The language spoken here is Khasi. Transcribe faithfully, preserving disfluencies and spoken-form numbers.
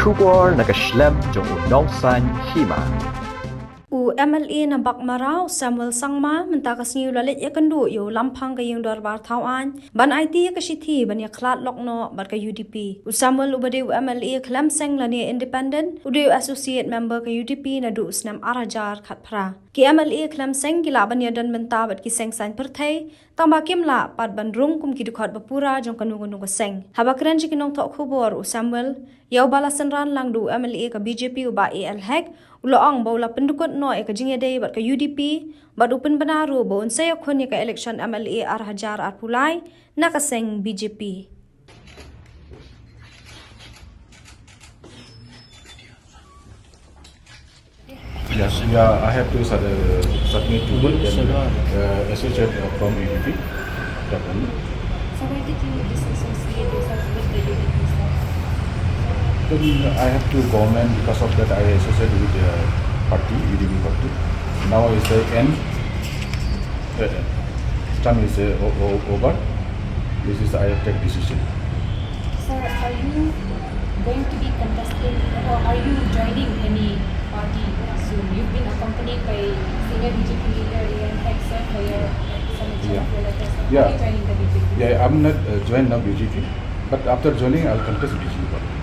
Khubor na ka shlem jong u Nongsaiñ Hima. U M L A na Baghmara, u Samuel Sangma, mynta ka sngi u la leit ïakynduh ïa u lamphang ka ïing dorbar thaw aiñ ban aiti ïa ka shithi ban ïakhlad lok noh bad ka U D P. U Samuel uba dei u M L A khlem seng lane independent, u dei u associate member ka U D P naduh u snem ar hajar khatphra. Ki M L A khlem seng ki lah ban ïadon bynta bad ki seng saiñ pyrthei, tangba kim lah pat ban rung kum ki dkhot bapura jong kano kano ka seng. Haba kren sha ki nongthoh khubor, u Samuel, ïa uba la synran lang da u M L A ka B J P u Bah A L Hek, u la ong ba u la pyndkut noh ïa ka jingïadei bad ka U D P, bad u pynbna ruh ba un sa ïakhun ïa ka election M L A ar hajar arphew lai na ka seng B J P. Yes, yeah, I have to sub- uh, submit to the, uh, associate, uh, from U D P. That one. So why did you disassociate yourself with the U D P, sir? Then I have to government, because of that I associate with the party, U D P party. Now I say end, uh, term is, uh, o- o- over. This is I have take decision. Sir, are you going to be contesting or are you joining any party soon? You've been accompanied by senior B J P leader A L Hek, sir, for your submission of your letter, sir. Yeah. Are you joining the B J P? Yeah, I'm not, uh, join now B J P, but after joining, I'll contest B J P party.